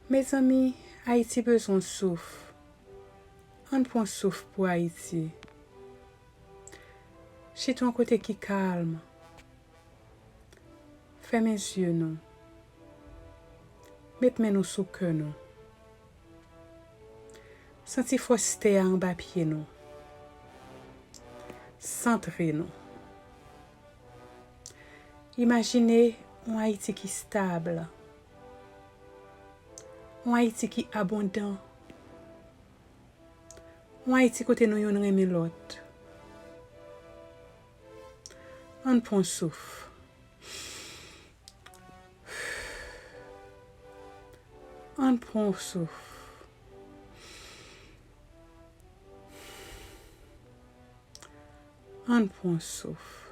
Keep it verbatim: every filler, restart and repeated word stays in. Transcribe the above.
Mezanmi, Ayiti bezwen souf. Ann pran souf pou Ayiti. Chita yon kote ki kalm. Fèmen zye nou. Met men nou sou kè nou. Santi fòs tè a anba pye nou. Santre nou. Imajine yon Ayiti ki stab. Yon Ayiti ki abondan. Yon Ayiti kote nou youn renmen lòt. Ann pran souf. Ann pran souf. Ann pran souf.